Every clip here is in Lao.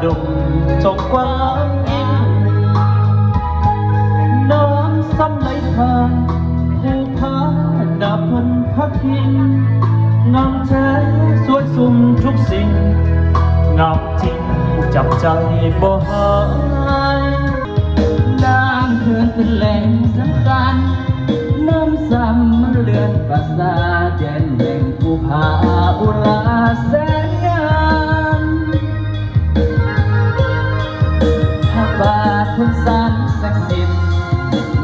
ດົງຈອງກວ້າງອີກ ນ້ຳຊ້ຳໄຫຼຜ່ານ ພູຜາໜ້າເພິ່ນພັກພິງ ງາມແທ້ສວຍຊຸ່ມທຸກສິ່ງ ງາມຈິງຈັບໃຈບໍ່ຫາຍ ນ້ຳເພິ່ນເປັນແຫຼ່ງສຳຄັນ ນ້ຳຊ້ຳເລື່ອນປາສາດ ແດນແຫ່ງພູຜາອຸລາແສນງາມ ພະບາດພົ້ນສານສັກສິດ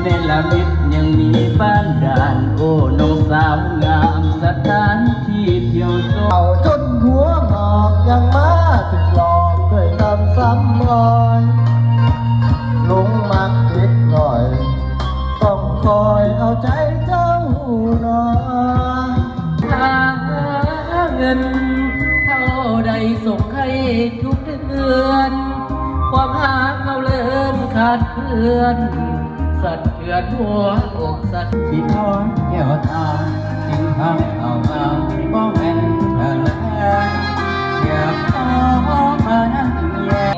ເນລະມິດຍັງມີປານດ່ານ ໂອ້ ນ້ອງສາວງາມສະຖານທີ່ທ່ຽວຊົມ ເອົາຈົນຫົວງອກ ຍັງມາຖືກຫຼອກດ້ວຍຄຳຊ້ຳລອຍ ຫຼົງມັກເດັກນ້ອຍ ຕ້ອງຄອຍເອົາໃຈເຈົ້າໜໍ. ຫາເງິນເທົ່າໃດສົ່ງໃຫ້ທຸກເດືອນ ຄວາມຫາເຮົາເລີ່ມຂາດເຄື່ອນ ສັ່ນເທືອນຫົວອົກສັ່ນ ຄິດຮອດແກ້ວຕາ ຈຶ່ງພາເຂົ້າມາ ບໍ່ແມ່ນເທື່ອແລກ ຢາກຂໍມານັ່ງແຍກ